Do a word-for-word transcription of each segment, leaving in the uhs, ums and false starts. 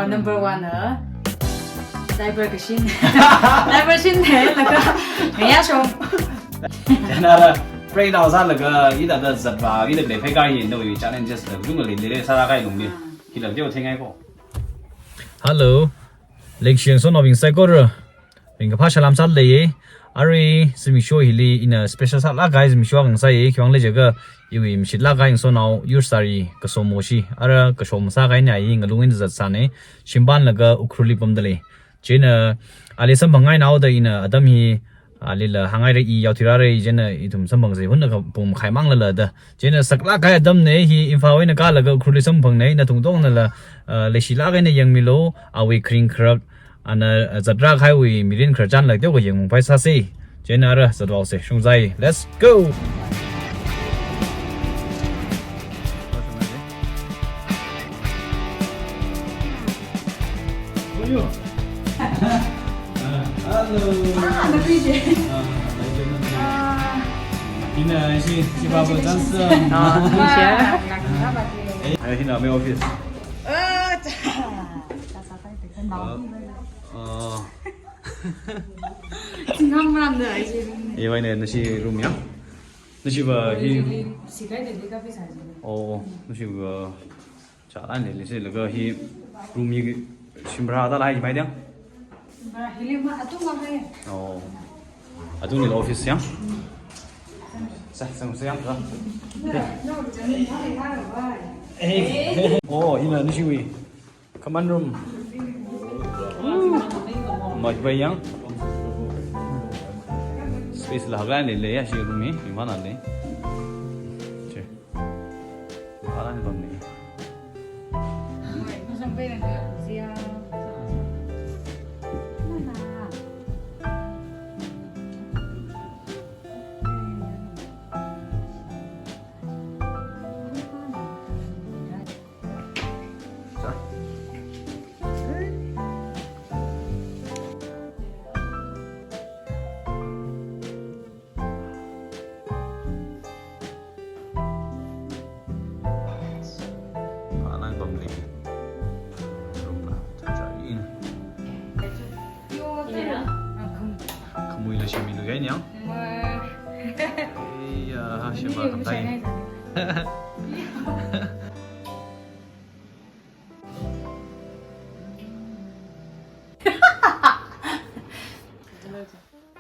Number one na diaper kashin. Diaper shin ne, laga ngayā shong. Chieina ara, pray nao sālaga, ithāda zatvā, ithāda leipheikahai nawui challenges la, kachungkha leili, sārākahai lungli. Hila teothengai ko. Hello. Leishiyan sonaobing saikora. Ringkaphā salam sālei. Arui zimiksho hili ina special sālākkahai zimiksho akha ngasāi, khiwuivang khala jiakha iwui mashitlākkahai sonao Yursari Kasomwoshi. Ara kashom sākahai eina hi ngalung eina zatsāne. Shimpanlaga Ukhrulli pamdalei. Chieina ali samphanghainaoda ina atam hi alila hānghaira, i yaothui rāra, chieina ithum samphangsa, hunna kapung makhai manglala da. Chieina saklākkahai atamne, hi Imphal eina kālaga Ukhrulli samphangne, nathum katongnala, ah, leishilāk eina yangmilu, awui kharing kharak, ana, ah, zatrākahaiwui mirin khararchan la teokha yangmungpai sāsa. Chieina ara zathaosa, shungzai. Let's go! Hello. Ah, na kuije. Ah, na kuije. Ah. Ina, ishi, ishi baba chance. Ah, kuije. Eh, ina, my office. Ah, cha. Ah, ah. Singang ram da, ishi room ne. Iwui eina, nashi room ya? Nashiva hi. Sikai de, de ka pisa ji. Oh, nashiva. Chālān leili se, laga hi room hi shim bhara da lei mai diang? Shim bhara hili ma atung ma hai. Oh. Atungli office yang? Sa, sa, sa yang, sa. Eh. Oh, ina nashiwui common room. Mai bai yang. Space la haklān leili ya, shi room hi, imana le. Che. Haklān bamni. Haklān bamni. Room la, cha cha in. Khamui la shimi lu gai niang. Iya, sheba katai.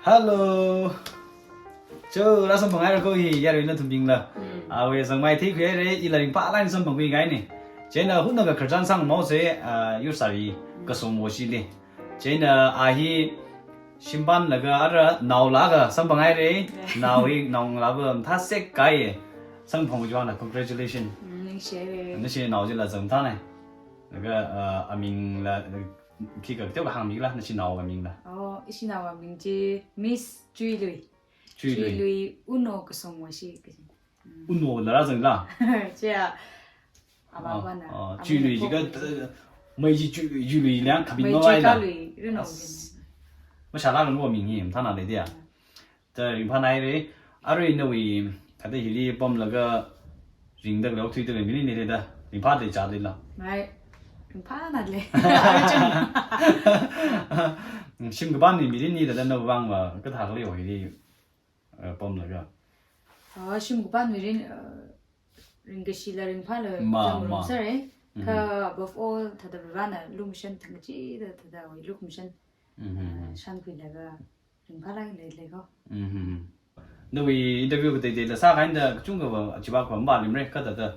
Hello. Cho, rāsamphanghaira ko hi, yarui nathumbingla. Mm. Awui zangmai theikhuihaira, ila ringphālāk eina samphangkhui kahaine. Chieina hunna kakhararchan sangmao se, ah, Yursari, mm, Kasomwoshili. Chieina a hi shimpanlaga ara naolaga samphanghaira, nao hi naongalāva mathāsek kahai. Samphang ujuana, congratulations. Mm, ningshihaira. Nashi nao chila zangthāne. Laga, ah, amingla, khikha teokha hāngmila, nashi naowui mingla. Oh, ishi naowui ming chi Miss Chuilui. Chuilui. Chuilui Uno Kasomwoshi kaji. Mm. Uno la rāzangla? Chia. Ava, ah, ava na. Ah, ava Chuilui na jiakha, eh, mei chi Chuilui, Chuilui liang khabing mei ma chi vaila. Kalui, Runo as. Mashālāk lungwo ming hi, mathāna lei dia. Mm. Cha ringphānaira, arui nawui, thāda hili pamlaga ringda lei, okthuida lei, mirin ni da, ringphāda chāda la. Mai, ringphāna lei. Shim kapānwui mirin ni da, nawui vangva, kathā khalei hili, eh, pamlaga. Ah, shim kapānwui mirin, eh, ringkashi la ringphā la ma, ma. Sāra. Mhm. Kha above all, thāda Varena lukhamashan thangkachida, thāda awui lukhamashan, mhm, eh, shankhuilaga, ringphālāk leili ko. Mhm. Nawui interview kateiteila sākahai eina kachungkhava chiva khava malimra, kha thāda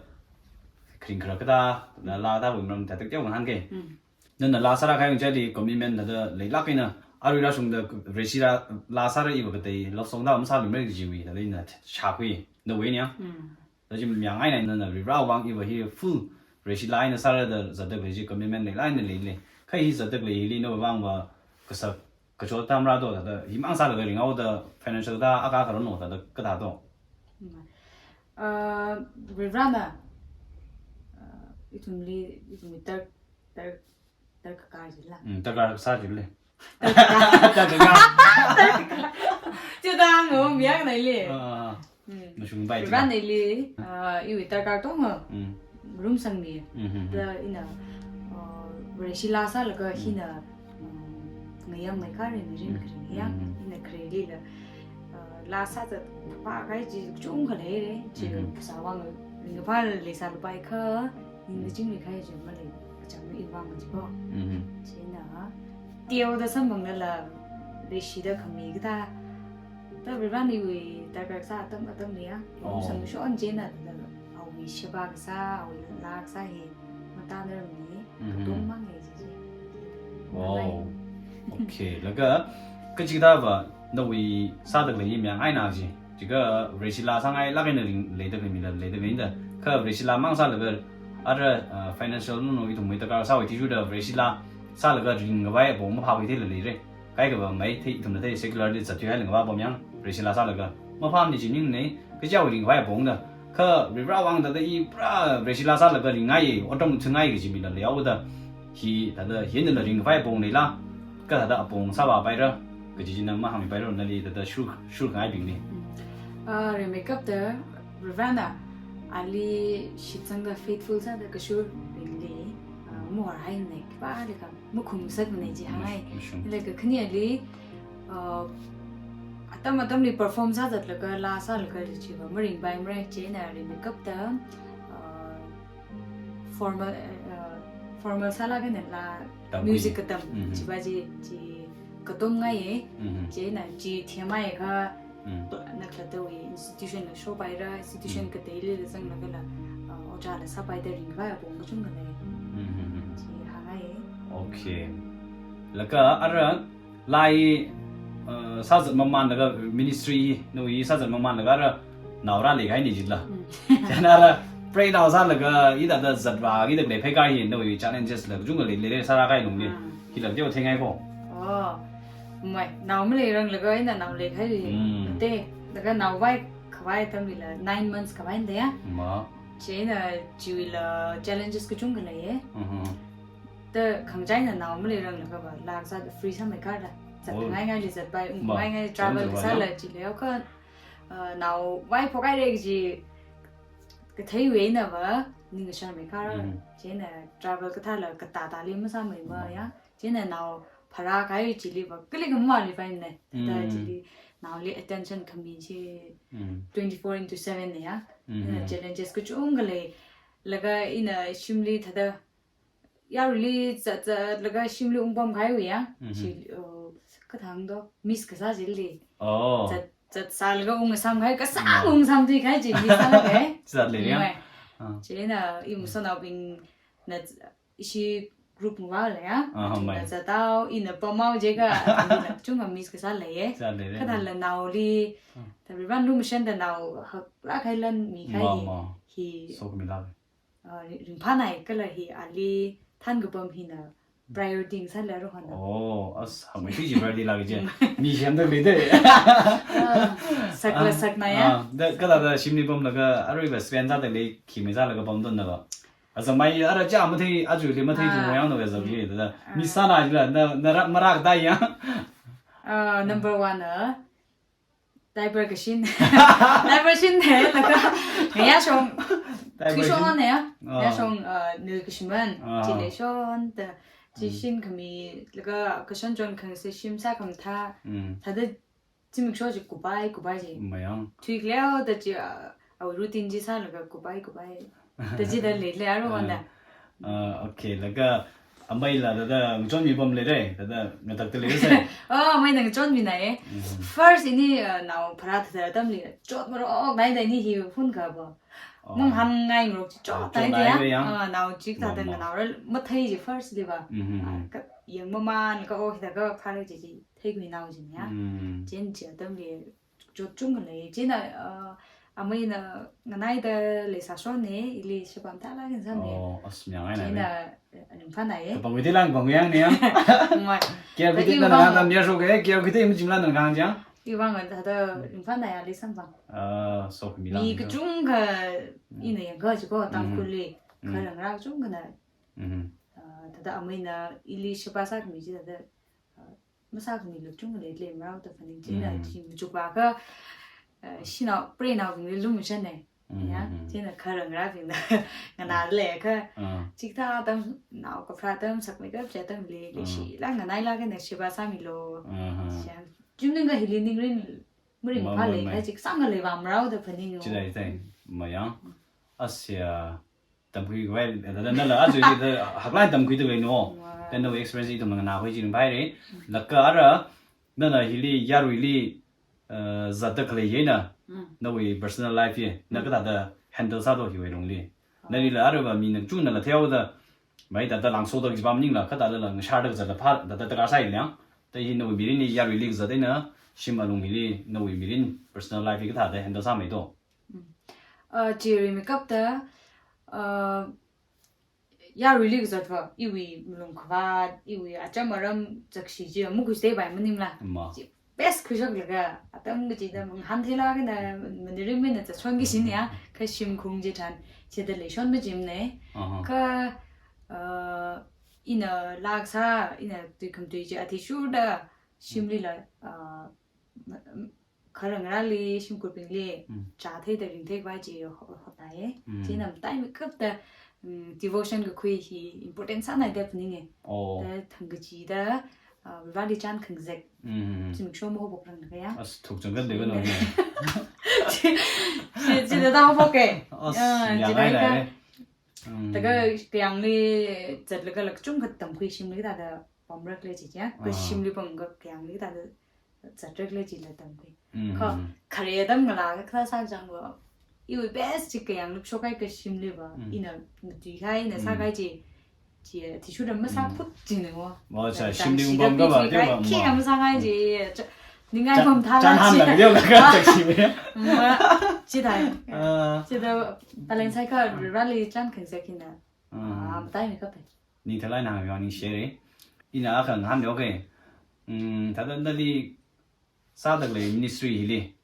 kharing kharak kathā, la, laa thāwui maram thāda teokha ngahānke. Mm. Nana laa sārākahai chili commitment thāda leilāk eina, arui rāshungda Vareshi laa, laa sāra iva katei love song thā masālimra kajiwui, thāda ina shākhui, nawui niang. Mm. Thāda chi mayang eina nana Varewui vang iva hi full Vareshi laa eina sāra da zatda khalei chi commitment leilāk eina leili. Kha hi zatda khalei hili nawui vangva kasak kachot atam rādo, thāda himang sālaga ringhaoda financial thā akha kharon no thāda kathā do. Mm. Ah, Varena, ah, ithumli, ithumli dar, dar, darkar jila. Mm, darkar sā jila. Darkar. Darkar. Chida ngo miak naili. Ah, ah, ah. Mm. Mashung bai Varena jila. Ili, ah, iwui darkar tong, ah. Mm. Room sangmi. Mm, mm, mm. Thāda ina, ah, Vareshi laa sālaga hina, um, ngayāmei kharei mirin kharing ya, hina khareli la, uh, laa sāzat pā kahai chi kachungkha leira, chi kasā vang ringkaphā leisālupai kha, ning kachingri kahai chi malei, achang iwui vang chi ko. Chieina, teoda samphangda la, leishida khami kathā, ta Varivarana iwui darkar kasā atam atamli ya, Oh. samshon chieina, ta awui sheba kasā, awui laa kasā hi, matānarmana, katong mang e chi chi. Wow. Okay, laga, kachikathāva, nawui sāda khalei mayang eina chi. Chikha Vareshi laa sāngailāk eina ring leida khalei mila leida khalei da. Kha Vareshi laa mang sālaga, ara, uh, financial no no ithumwui darkar sāwui athishurda Vareshi laa sālaga ringkhavai apong maphāwui thila leira. Kaikhava mei thei, ithumna thei secular li zatthuihai ringkhavai apong mayang, Vareshi laa sālaga. Maphāmana chi ningnei, kachiwui ringkhavai apong da. Kha Varivara vang thāda i pura Vareshi laa sālaga ringngai, otram thungai kaji mila leihaoda. Hi thāda hina la ringkhavai apong leila, kathāda apong sāvāpaira, kaji china mahāngmipaira nali thāda shur, shurkhangaibingli. Ah, rimeikapta, Varivarana, ali shitsangda faithful sāda kashurbingli, ah, maharhainei, khipālikha, makhumsakmanei chi hāngngai. Mas-, mashung. Laga khaneali, uh, atam atamli perform sāzatlaga, laa sālaga chiva maringpaimara, chieina rimeikapta, uh, formal, uh, formal sālaga nala Tam music khuiye. Katam, chiva chi, chi katongai e, chieina chi themai kha, Mm. Nakhalattawui institution la shopaira, institution kateili la zanglaga la, uh, ojā la sāpaida ringkhavai apong kachungkha lei. Mm, mm, mm. Chi hāngngai. Okay. Laga ara laa, uh, sāzat mamānlaga ministry nawui sāzat mamānlaga ara nao rāleikahaina jila. Mm. Chieina ara preinao sālaga hithāda zatvāki da khalei pheikār hi nawui challenges la kachungkha lei, leisārākahai lungli. Ah. Hila teo theingai ko. Oh. Mai, nao maleiranglaga ina nao leikahai. Mm. Te, laga nao vaikhavai atamli la nine months khavai da ya. Ma. Chieina chiwui la challenges kachungkha leiya. Mhm. Ta khangachāna nao maleiranglaga va, laa kasā free sāmeikharda. Zat Oh. ngaingaili zatpai, Ma. ngaingai travel Chang kasā chang la ya. Chi leihaokha, uh, nao vaiphokhaira kaji katheiwui einava, ning kasharmeikharda. Mm. Chieina travel kathāla katātāli masāmeima Ma. Ya. Chieina nao pharākahai chili va, kali khamali paimana. Ta Mm. chili naoli attention khami chi Mm. twenty-four into seven na ya. Mm-hmm. Ina challenges kachungkha lei. Laga ina shimli thāda yaruili zat, zatlaga shimli ungpamkahaiwui ya. Mm-hmm. Chi, uh, kathāng do, miss kasā chili. Oh. Zat, zatsālaga ungsamkahai, kasā Mm. ungsamthuikahai chi miss sākahai. Zat lei ya. Mai. Ah. Chieina imasotnaobingna ishi group ngavāla ya. Ah, Athumna mai. Zathao, ina pamhao jiakha, athumna chungkha miss kasā leiya. Zat lei, lei. Kathāla naoli, Hmm. Varivarana lumashanna nao haklākkahai lan mikahai Ma, hi, ma. hi, Sokhami lāk. uh, ri-, ringphānai kala hi ali thānkapam hina priority ngasāla rohana. Oh, as, hakmeithui chi priority lāk chi. Mi semda lei de. Ah, sakla Ah, sakna ya. Ah, da, kathāda shimli pamlaga, aruiva spend sāda lei, khi mi sālaga pamdonna va. Azangmai ara chā mathei, aja li mathei Ah. chi moyangna ve zangli, da, da. Ah. Mi sāna jila, na, na ra, marākda ya. Ah, number one na, diaper kashin. Diaper shin ne, laga, ngayā shong, Diaper tui shong shin? Ne ya. Ah. Ngayā shong, uh, nui kashiman, Ah. chili shon, ta, chi Mm. shin khami, laga, kashon chon khangse shim sā khamathā, Mm. thāda, zimiksho chi kupai, kupai chi. Mayang. Thuikleo da chi, ah, awui routine chi sālaga kupai, kupai. Da chi da lei lei aro wanda. Ah, ah, okay, laga ameila da da ngachonmi pam leira, da da ngatakta leira sai. Oh, ameina ngachonmina e. Mm. First ini, ah, nao pharā thāda atamli, chotmarok nai da ini hi hun ka bo. Oh. Mung han ngai ngarok chi chot Ah, tai chot dia. Tai ya. Ah, nao chik thāda Mama. Nganao ra mathei chi first li va. Mm-hmm. Ah, ka yang mama ka oh da ka khare chi chi. Theikhui nao jin ya. Mm. Chieina chi atamli chot chungkha lei. Chieina, uh, ameina nganaida leisāshon ne, ili shipam tala kin sam ne. Oh, as myangai na Chieina, ne. Uh, ringphānai e. Kapang witi lang pang yang ne ya. Mai. Kia Ka kuti iwang na na o. Mya shoke, kia kuti mjim la na ngang jang. Iwang a thāda ringphānai ali samphang. Ah, so mi lang Mi ya. Kachungkha Mm. Ina yangkha chiko Mm. Tangkhulli. Mm. Kharang ra kachungkha na. Mm. Uh, thāda ameina ili shipa sākhami chi thāda, uh, masākhami lukchung lei lei marao ta phaning china Mm. chi machukva kha, uh, shanao, preinaobingli lumashan ne. Ya, chieina kharangrābingna nganāda lei kha. Ah. Chikathā atam, nao kaphara atam, sakmeikap chi atamli, ah, leishilāk nganailāk eina shiva sāmilu. Aha. Chang, chungningkha hili ningrin, maringphā, ma, ma, lei, ma, kha chik sāngalei vāmarao da phaningu. Chithāda, thāda, mayang. Asya, tamkhuikhavai, thāda nala, aja hithāda haklāk eina tamkhuida leino. Wa. Then nawui experience ithum nganākhui chi ringphāhaira. Mm. Laga ara, nana hili yaruili, uh, zatda khalei eina, mm, nawui personal life hi, na, mm, kathāda handle sādo hiwui lungli. Ah. Nalila arava mina chungnala theihaoda, mai thāda langsoda kajiva maningla, kathāda langshārda kazatla phā, thāda darkar sāi liang. Thāda hi nawui mirinli yaruili kazat eina, shim alungli nawui mirin personal life hi kathāda handle sāmeido. Mm. Uh, chi rimeikapta, uh, yaruili kazatva, iwui malungkhavāt, iwui acham aram zakshi chi, makhuisepai maningla. Ma. Chi best khuishoklaga, atam kachida mangahān theilāk eina, maningrin mina zatshonki shin ya, kha shimkhur chi tharan, chithāda leishon machimana. Aha. Kha, uh, ina laa kasā, ina tui khamatui chi athishurda, shimlila, uh, kharangrāli, shimkhurbingli, mm, chātheida ringtheikhavai chi ho-, hotnāya. Mm. Chieina mataimeikapta, mm, devotion kakhui hi important sānai da phaninga. Oh. Da thangkachida, ah, Vareli chān khangazek. Mm. Zimiksho mahaophokranglakha ya. As thukchangkhat de kano. Chi, chi, chithāda haophoka. As, ah, ya, chithāda ngai, ka, ngai. Mm. Thākha kayāngli zatlaga lak chungkha tamkhui shimli thāda pamrakle chi ya. Kha, ah, shimli pamkha kayāngli thāda zatrakle chila tamkhui. Mm. Kha, khare atam ngalā kathā sāchangva, iwui best chi kayāngli shokhai kashimliva, mm, ina matuikahai, ina, mm, sākahai chi, chi, athishurda masā, mm, phut china wo. Wa cha, chang shimli shida pamkha va, pi chi theiva, khi ma, kam sāngai chi, cha, ningai cha, pam thāla chānhān chi. Lang deo la ka, ah, chak chi me. Ma, chithāi. Ah. Chithāda talent sākha, mm, Vareli chān khangazek hina. Mm. Ah, mataimeikap e. Ning thalai nang yong ning share. Ina akha ngahān, okay. Mm, thāda nali sāda khalei ministry hili,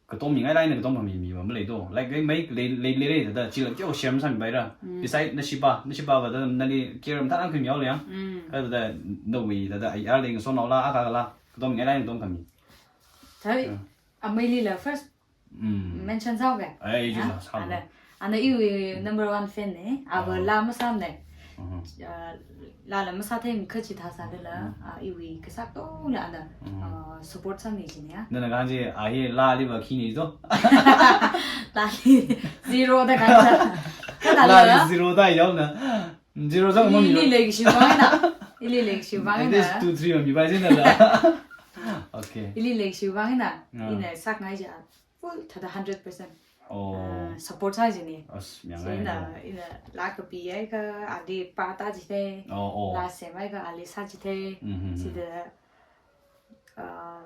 katom mingailāk eina katom khami miva maleido. Like, lei mai, lei, lei, leira thāda, chila kyo share sāmipaira. Mm. Beside nashipa, nashipa va thāda nali care mathālāk khami yao liang. Mm. Kha thāda nawui thāda ayarli ngasotnaola, akhala, katom mingailāk eina katom khami. Thāi, yeah, ameilila first Mm. Mention sāuka? Ai, ji, ah, sā, sā. Ana, ana iwui number one fan na. Ava, ah, laa masāmana. Mhm. Ah, laala masāthei kha chithā sālala, mhm, ah, iwui kasā tongla ana, mhm, ah, support sāmi jina ya. Nana kahāng chi, a hi laaliva khini do. Laali zero da kahāng sā. Kha laali, laala zero da yaona. Zero zang, ili, mami, ili leikashi vang eina. Ili leikashi vang eina. At least two, three mamipai jina la. Okay. Ili leikashi vang eina. Ah. Ina sāngai ja. Full thāda hundred percent. Oh. Ah, support sā jina. As, myang. Chieina, ai, ina laa kapiakha, ali pāta jithei. Oh, oh. Laa semhaiakha, ali sā jithei. Mhm, mhm. Chithāda, ah,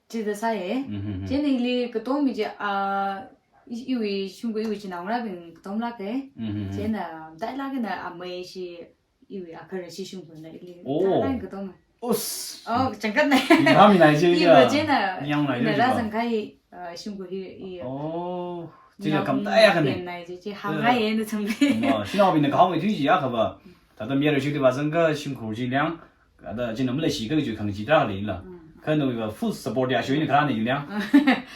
chithāda sāya. Mhm, mhm. Chieina ili katom mi chi, ah, i-, iwui shimkhur iwui chinaongarābing katomlāka. Mhm, mhm. Chieina, matailāk eina amei chi iwui akhara chi shimkhurna ili. Oh. Thalai katom. Us. Oh, changkhatna. Ning hāminai chi. Iva ya. Chieina, ningyāngnai ina chi rāzangkahai, uh, shimkhur hi, i. Oh. Chila ngam, khamatai akhana. Ngai chi, chi, yeah, hāngngai eina changkhat. Ma, shanaobingna kahaomeithui chi akhava. Thāda mayara chi thāda vāzangkha shimkhur chi liang. Thāda china maleishikha chi khangachee tarākha leila. Mm. Kha nawuiva full support ya shoi na kharāna liang.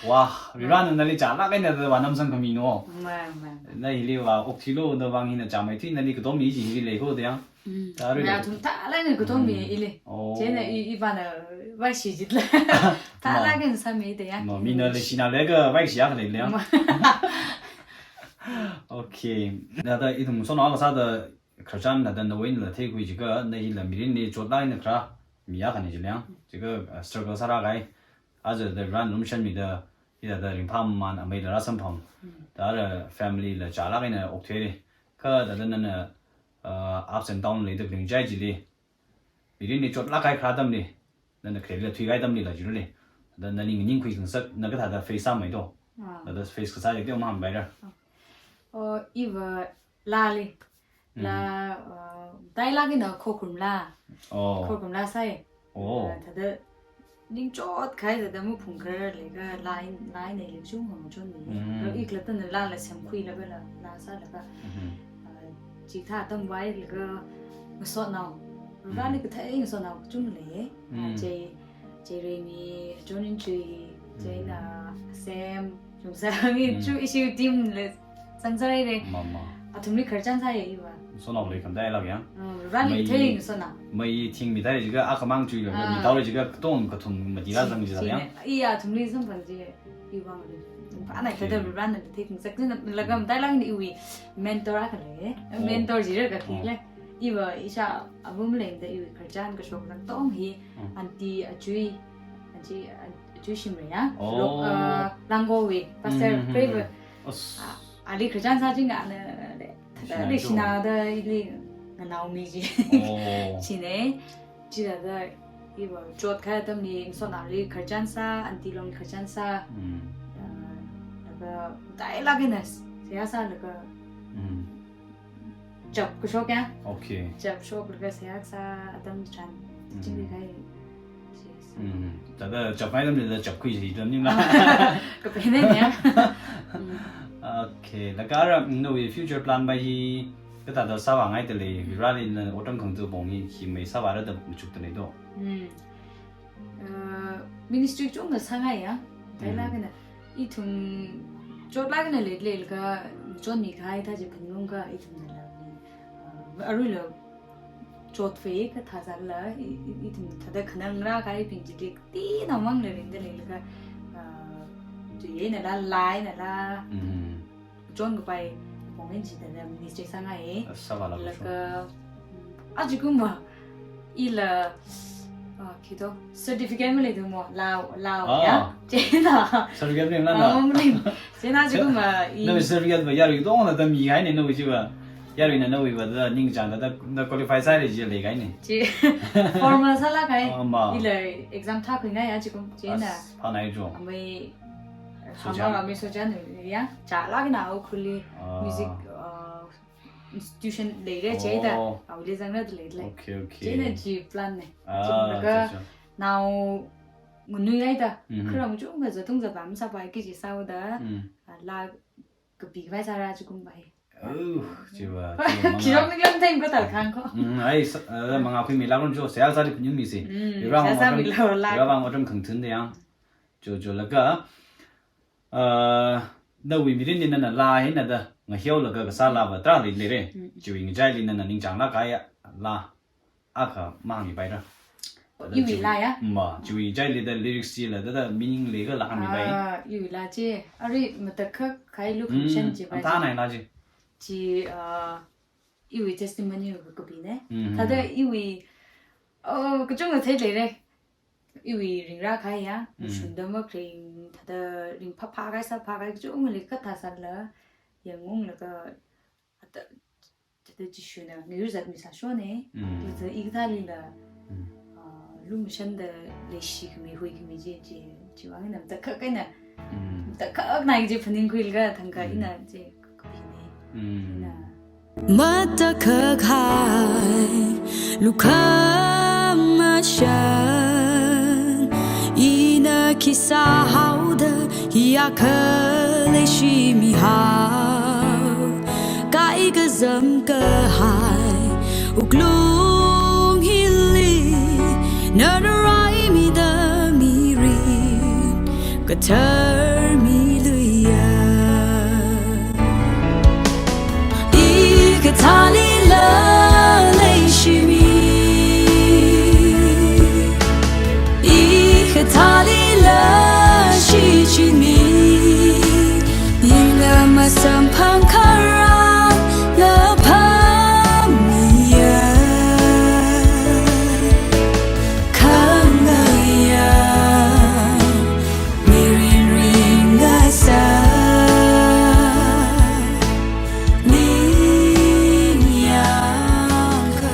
Wa, Varena nali chālāk eina thāda vānamsang khami no. Ma, ma. Na hiliva okthuilu da vang hina chāmeithui nali katom mi chi hili leiko da yang. Mm. Tare. Nathum thalai eina katom mi, mm, ili. Oh. Chieina i, ivāna vaishi jitla. Thalai, ma, eina sāmi da yang. Ma, mina leishina leiakha vaishi akha leila yang. Ma. Okay. Thāda ithum sona kasāda khararchan thāda nawui einala theikhui jiakha, na hila mirinli chotlāk eina kharā mi akhana jiliang. Jiakha, uh, struggle sārākahai. Aja thāda Varena lumashanmida, hithāda ringphāmamān ameila rāsamphang. Mm. Thāda family la chālāk eina okthuili. Kha thāda nana, uh, ups and down leida khalei chai chili. Mirinli chotlāk kahai kharā atamli. Nana khareli thuikahai atamlila chili. Thāda nali nganingkhui khangasak, na kathāda face sāmeido. Ah. Thāda face kasā jikte mahāngpaira. Oh, iva laali. Mm. Laa, uh, matailāk eina khokharum laa. Oh. Khokharum laa sāi. Oh. Uh, thāda ningchot kahai thāda maphungkharar leiakha laa eina, laa eina leichung hong chon ni. Mm. Kha i khalattana laala semkhuilaga la, laa sālaga. Mhm. Uh, chithā atam vailaga ngasotnao. Mm. Vareli kathei ngasotnao kachungkha lei. Uh, mm, Jay, Jay Remy, John Inchui, mm, chieina Sam, Chungsa ngi, mm, chu ishi team la Zangzarhaire. Ma, ma. Athumli khararchan sāya iva. Sonao lei khamdai lak yang. Mm, rani Mei, thing sona. Mei thingmidai jiakha akhamang chuila, Ah. mi taolei jiakha katong kathum mati la Chi, zang jila yang. Chine. Iya, athumli samphang ji iva ngale. Ana Okay. kada rana thing sak jina laga Mm. matailak ni iwui mentor akha lei. Oh. Mentor jira ka Oh. kile. Iva isha abum lengda iwui khararchan kashok zangtong hi Mm. aunty Achui, aunty, aunty Shimraya. Oh. Lok, uh, Langowui, Pastor Mm, mm, mm, Favor. mm. As- Ah, ali khararchan sā jingana le. Thada Shina li jo. shinada ili nganao mi ji. Oh. Chine, chithada iva chot kahai atamli, ngasotnaoli khararchan sā, aunty longli khararchan sā. Mm. Ah, laga, matailak eina, seihā sālaga, Mm. chap kashok ya. Okay. Chap shoklaga seihā sā atam chan. Mm. Chingri kai. Yes. Mm. Thada chap mai atamli la chap khui si atam ni ma. Kapai ne ya. Mm. Okay. Laga ara, nawui future plan va hi kathāda sāvāngaida lei, Vareli nana otram khangatha pong hi, hi mei sāvāra da machukda lei do. Mm. Uh, ministry chungda sāngai ya. Thada Mm. lak eina. Ithum chotlak eina leilei laga chotmi kahai thā chi phaningungkha ithumna la. Uh, aruila chot fei kathā sāla, i, i, ithum thada khanang rākahaibing chili, tina mang la ringda lei laga, ah, chi eina la, la eina la, Mm. chon kapai, pong eina chithada ministry sāngai. Sāvāla Laga, mm, ajikumva, ila, ah, khi to, certificate maleithu mo, lao, lao, Ah. ya? Chieina. Certificate maleimana? Ah, maleimana. Chieina ajikumva, i Nawui certificate va yarui tongna da mihaine nawui chiva. Yaruina nawui va da ningchāngda da, da qualify sāhaira ji leikahaine. Chi formal sālak kahai. Ah, ma. Ila exam thākhuingai ya jikum chieina. As, phānai jo. Amei, So, hamar chang. amei so chang ya. Chālak eina Ukhrulli Ah. music, uh, institution leira chieina. Oh. Awuili zangra da leilei. Okay, okay. Chieina chi plan ne. Ah, Chieina laga acha, acha. nao nganui aida. Mhm. Kharam chungkha zatung zava masāpai kaji sāhaoda. Mm. Ah, la kapi khavai sāra jikum vai. Oh, chiva, chiva manga. Kishok ni lam theng ko tal khang ko. Mm, ai, sa-, uh, manga khuimi lak ron jo, seihā sāli phaning mi si. Mm, Ira seihā vang sāmi otram, lo lak. Ira vang otram khangathun da yang. Jo, jo laga, uh, nawui mirinli nana la hina da, ngahiao laga kasā la va tarākha leire. Mm. Chiwui ngachaili nana ningchānglak kahai la akha mahāngmipaira. Iwui la ya? Ma, chiwui ngachaili da lyrics chila da, da meaning leikhala hāngmipai. Ah, iwui la chi, arui matakhak kahai lukhamashan Mm, chi pa chi. Antanai la chi. Chi, ah, iwui testimony ka kapine. Mm-hmm. Thada iwui, oh, kachungkha theileire. Iwui ringrā kahai ya, Mm. shunda makring, thada ringphāphā kahai sāphā kahai kachungkha lei kathā sāla, yangunglaga, thada, thada Jishuna, ngayur zatmi sāshone, Mm. thada ikathālila, Mm. ah, lumashanda leishi khami hui khami chi, chi, chiwui vang ina matakhak eina, Mm. matakhak eina chi phaningkhuilaga thangkha Mm. ina chi kapine. Mm. Ina. Matakhak hai lukhamashan, ina khi sāhaoda hi akha leishi mihao. Kaikazam kahai wuklung hili, nana raimida mirin kathar miluiya. Ikathālila leishi mi, ikathālila shichin mi, ina masamphang kharar la phāmiya. Khangaya, mirin ringkasā, ningyāng kha.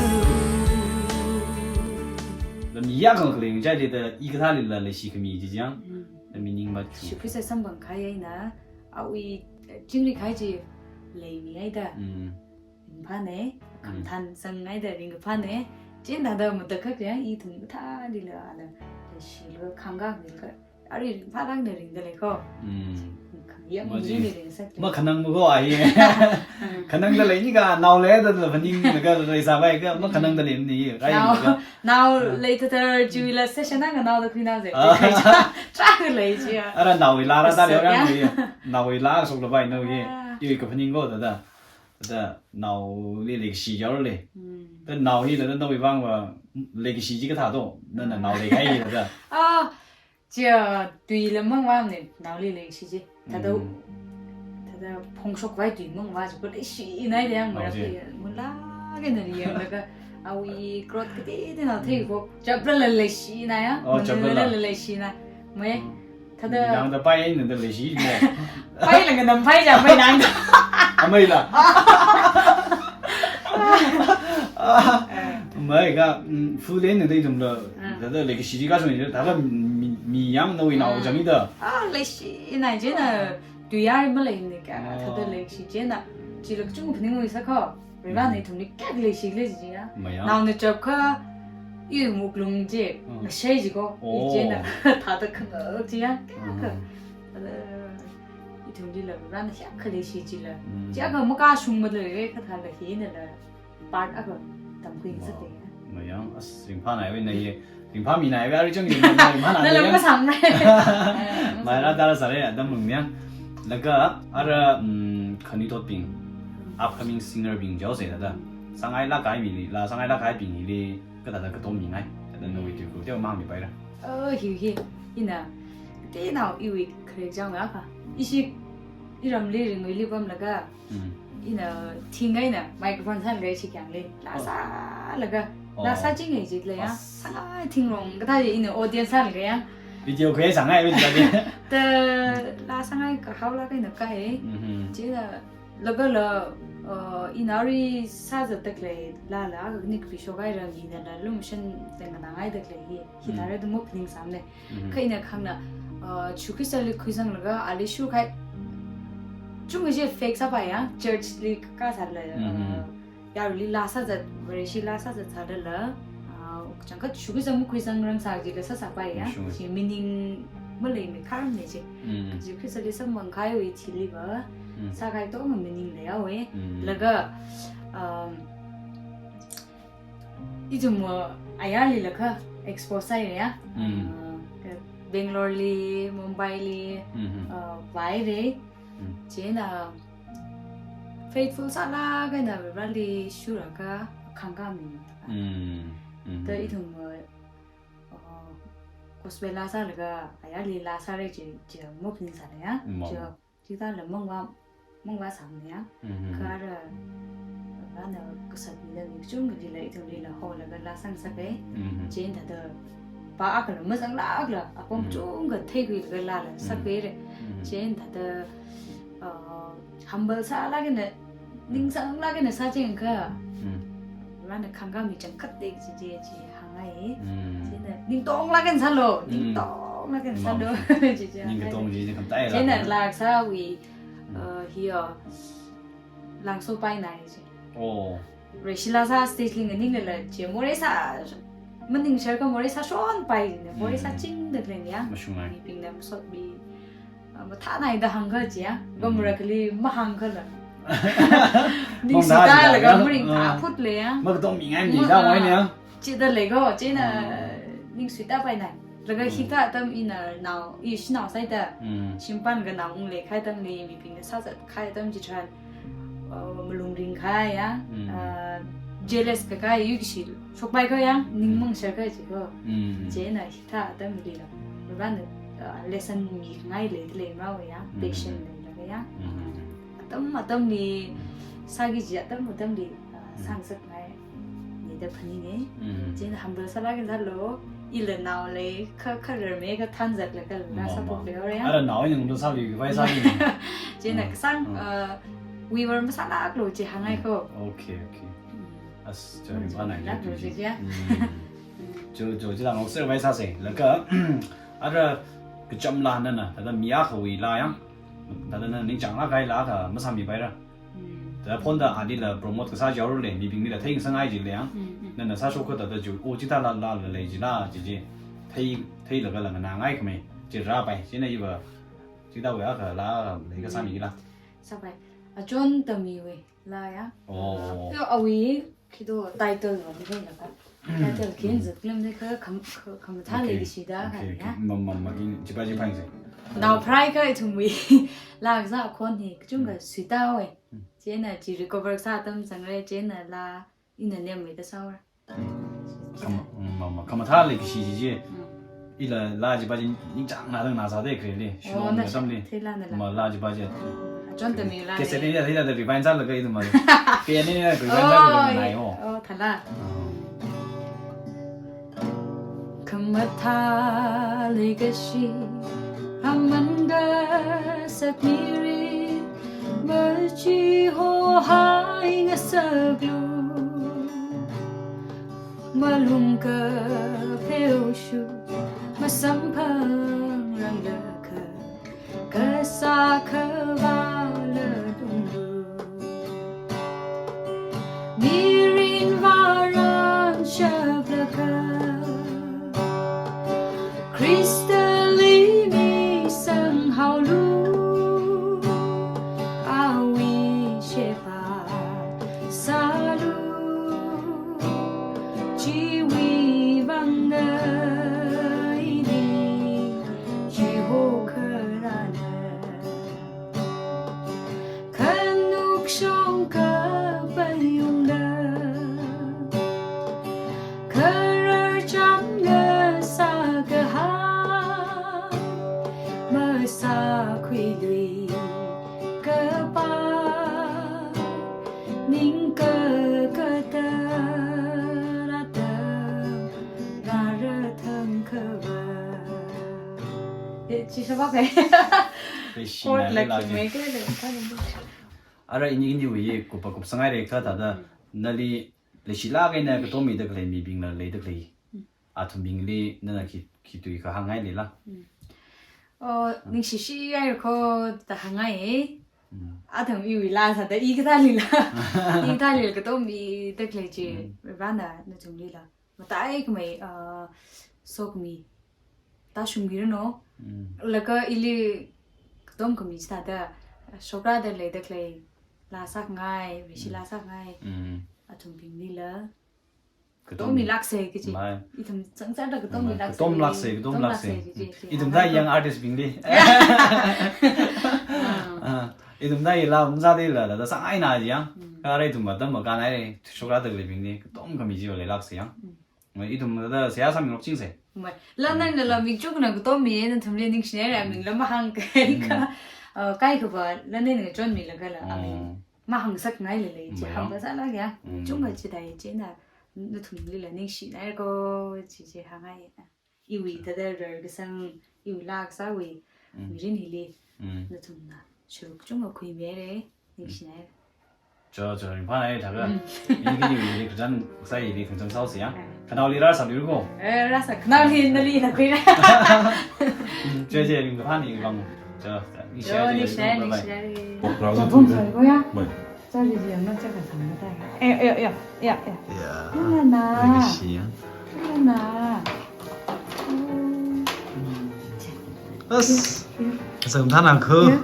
Lam yāng kha khaling chai le da ikathālila leishi khami chi chang. Mm. Lam meaning ma chu. Jishu Khrista samphang kahai eina, awui, eh, chingri kahai chi leimihaida. Mm. Ringphāne, Mm. khamthan sangngaida ringphāne. Chieina thada matakhak ya, ithum kathālila ala, leishilo khangkak ringkha. Arui ringphālak eina ringda lei ko. Mm. Khayang Ma chi. Ringli ringsak lei. Makhanang ma ko ai. Khanangda lei ni ka, nao leida da phaninglaga leisāpai ka, makhanangda lei ni, rai Nao, ni ka. nao Ah. leithada chiwuila session na nganaoda khuinao ze. Ah. Tra, tra lei chi ya. Ara naowui la ra da lei Sa-, orang ya. ni. Naowui la shoklapai nao ye. Ah. Iwui kaphaning ko thāda, thāda naoli leikashi yaorale. Hmm. Thāda nao hila thāda nawui vangva leikashi chi kathā to, nana nao leikahai hila thāda. Ah, chia tui lamang vāmane, naoli leikashi chi. Thāda, Hmm. thāda phongshok vai tui mang vā chi, ko leishinai de yang, Oh, mara chi. Pi, ngunlāk eina yanglaga, awui growth kateoteonao thei ko, chaplala leishinai ya, Oh, chaplala. Ngunlāla leishinai. Mai, Hmm. thāda Nangda pai, nangda leishi mo. Pai langa nam pai ja, pai nangda. Amei la. Mai ka, mm, full day nangda ithumla, Ah. thāda leikashi chi kashung, thāda mi, mi yang nawui nao Ah. chang ida. Ah, leishinai china, tui yar maleine ka, Ah. thāda leishi china, chila kachungkha phaningwui sākha, Varena Mm. ithumli kayākha leishile chi ya. Maya. Naona chapkha, iwui wuklung chi, Mm. ngashei chi ko, Oh. i china, thāda khangachei ya, kayākha. Mm. Thāda, ithumlila Varena kayākha leishi chila. Mm. Chi akha makashung maleire, kathāla hinala, part akha tamkhui ngasakle ya. Maya, as, ringphānaiwui na ye. Ringphāminaiwui, ari chang ringphānai, mana Nala ya. Masāmre. Mai la dara sāre, atam lung ya. Laga, ara, mm, khanuithotbing, upcoming singer bing jaose thāda. Sāngailāk kahai mili, laa sāngailāk kahai bing hili, kathāda katom mingai. Thāda nawui tui kuteo mang mipaira. Oh, hi, hi. Ina, kateonao iwui kharek chang ya kha. Ishi, iramli ringwuili pamlaga, Mm. ina thing eina microphone sālaga ishi kyangli. Laa Oh. sālaga. Oh. Laa sāchingai jikle ya. As. Sāngai thingrong kathā ina audience sālaga ya. Video khuisāngai video di. Thāda laa sāngai kahaolāk eina kai. Mhm. Chila lagala, uh, ina ari sāzatdakle laala, nikpi shokaira minala lumshan tenganangaidakle hi. Hi Mm. thāra da muk ningsāmne. Mhm. Kha ina khangna, uh, Jishu Khristali khuizanglaga, ali shurkahai. Chunga chi fake sāpai ya, church li kasāla, uh, Mhm. yaruili laa sāzat, Vareshi laa sāzat sālala, uh, changkhat Jishu Khrista makhuizangrang sā jila sāsāpai ya. Sure. Chi meaning maleimei kharamne chi. Mm. Jishu Khristali samphang kahaiwui thiliva, Mm. sākahai tongva meaning leihaowe. Mm. Laga, um, ithum, uh, ayarli lakha expose sāhaire ya. Mm. Uh, Bangalore li, Mumbai li, Mhm. uh, vāhaire. Mm. China faithful sālāk eina Vareli shurlaga khangkāmi. Mm. Mhm. Thāda ithum, uh, uh, gospel laa sālaga ayarli laa sāre chi, chi muk ningsāle ya. Mo. Chi Chithāla mangva, mangva sāmane ya. Mhm. Kha ara, Varena kasāmida mi kachungkhalila ithumlila holaga laa sāngasake. Mhm. Chieina thāda, pa akhala mazanglākla, apong Mhm. chungkha theikhuilaga laala Mhm. sākhuire. Mhm. Chieina thāda, uh, humble sālāk eina, ningsanglāk eina sāchingakha. Mhm. Varena khangkāmi changkhat de chi chi chi hāngngai. Mm. Chieina, ningtonglāk eina sālu, Mm. ningtonglāk eina sālu. Mama. Chi chi Ning hāngngai. Katong chi chi khamtaila. Chieina laa kasāwui, Mm. uh, hi, uh, langso painai chi. Oh. Vareshi laa sā stage li nganinglala chi, morei sā, maningshar kha morei sāshonpai ne, morei Mm. sāchingdalei ya. Mashungngai. Mibingna masotmi, ah, mathānai da hāngkha chi ya. Mm. Gamra kali mahāngkhala. Ningsuita Mangda laga ya. Maringphā Ah. phutle ya. Makatongmingai ni Ma-, da wai ne ya. ah, chithālei ko, chieina Mm. ningsuita painai. Laga Mm. hikathā atam ina nao, i shanao sāhaida. Mm. Shimpan khanao ung leikahai atamli mibingna sāzatkahai atam chitharan, uh, malung ringkahai ya. Mm. Uh, jealous kakahai yukishi shokpai ko ya, ning Mm. mangshar kahai chi ko. Mm. Chieina hikathā atamlila, Varena, uh, lesson mingai leidalei mara ya, Mm. patient leilaga ya. Mm. Atam atamli, sāki kaji atam atamli, uh, Mm. sāngasakngai, nida phaninge. Mm. Chieina humble sālāk eina sālu, ila nao lei, kha, kha rarme, kha thanzatlaga laa Ma, ma. sāphokle ora ya. Ara nao ina ngulu sāli, vai sāli. Chieina Mm. kasāng, Mm. uh, viewer masālāklu chi hāngngai Mm. ko. Okay, okay. Mm. As, chari Mm. ba nai Lāklu chi chi ya. Mm. Cho, cho, chila ngokser vai sāse. Laga, ara kacham laa nana, thāda mi akhawui laa ya. Thāda nana ningchānglāk kahai laa akha masāmipaira. Mm. Thāda phone da alila promote kasā jaorale, mibinglila theingasakngai jile ya. Mm, mm. Nana sāshok kha thāda jo, o chithāla laala lei jila, chi chi. Thei, theilagala nganāngai khamei. Chi rāpai, chieina iva. Chithāwui akha laa akha lei kasāmi kila. Sāpai. Achon Tamiwui laa ya. Oh. Yo, awui, khi to title va mi kha ya ka. Mm. Title khin Mm. zat klam de kha kham, kha, khamathā Okay. leikashida Okay, kha okay. ya. Mam, mam, mam, in, chipa chipa in se. Nao prai kha ithumwui laa kasā akhon hi kachungkha suitāhaowa. Chieina chi recover sā atam zangra, chieina laa ina nemmeida sāhaora. Khama, mm, ma, ma, khamathā leikashi chi chi. Mm. Ila laa chipa chi ningchāngna dang na sāda khalei. Oh, shilong na atamli. Theila nala. Ma laa chipa chi. Achon tami laa. Cassette lei. Ina, ina da rewind sālaga ina ma. Piano na rewind sālaga nai ho. Oh, thala. Ah. Khamathā leikashi aman kasak mirin, machihohai ngasaklu. Malung kapheoshu, masamphang ranglakha, kasā khavāla tunglu. Mirin vāran shaplakha, Khristali misanghaolu, awui sheba sālu, chiwui vang ngaini, chiho kharana. Khanuk shong kapayungda, kharar cham ngasā kahai, masākhui tui kapa, ning kakatar atam, rāra thang khavā. Eh, chi shabak hai. Chord la khimei khalei. Ara ini, iniwui kupa kupsangai rek thāda, mm, nali leishilāk eina katom mida khalei mibingla leida khalei. Mm. Athumbingli nana khi, khi tui kahāngngai leila? Mm. Oh, ningshishi ai kho da hāngngai. Mm. Athum iwui laa sāda i kathālila. I kathālila katom mida khalei chi. Mm. Rana nathumlila mataikhamei, ah, sokhami tāshungmiranu. Mm. Laga ili katom khami chithāda, shokrāda leida khalei, laa sākhangai, Vareshi laa sākhangai. Mm. Athumbinglila katom, katom milāksa kaji. Mai. Ithum chāngchāda katom, mai, milāksa kaji. Katom lāksa, katom, katom lāksa, lāksa kaji, mm, kaji. Ithum thāda young artist bingli. Ah. Ah, ithum thāda laa ungzādala, thāda sāngaina yang. Mm. Kha ara ithum atam makānhai, shokrāda khaleibingli katom khami chiva leilāksa yang. Mm. Mai ithum thāda seihā sāmingarokchingsa. Mai. Laa, mm, nana laa mik chukna katom mi, nathumli ningshina ra, mm, ming laa mahāngkahai kha. Mm. Uh, kaikhava, laa nana chonmilagala, I mean, mm, mahāngsakngai lei lei, chi, mai, hāngkasāla ya. Mm. Chungkha chithāda chieina, nathumlila ningshina kho, chi chi hāngngai. Iwui thāda rarkasang, iwui laa kasāwui, mm, mirin hili, mm, nathumna sharuk chungkha khuimira, ningshina. Cho, cho, ringphānai thākha. Mm. Ini kini wili kachān, sai ili kachān sāhaosa yang. Mm. Khanaoli rāsālu kho. Eh, rāsā, khanaoli nali na khuira. Mm, cho, cho, ringphānai vang. Cho, cho, ningshina, ningshina, bye bye. Ningshina. Pok rao. Cha bom sa ko ya? Bye. Cha li yang na cha ka sang na ta. Eh, eh, eh, eh, eh. Ya. Nana. Leikashi yang. Nana. As. Sāmathāna kho. Ya.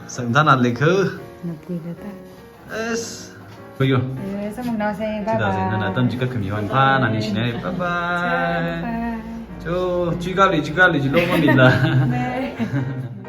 Sāmathāna lei kho. Na pui da ta. As. Khuiyo. Eh, samung nao sai, bye bye. Chithāda sai, nana atam chikatkhami vang phāna ningshina, bye bye. Bye bye. Cho, chikali, chikali, chilo manila. Bye.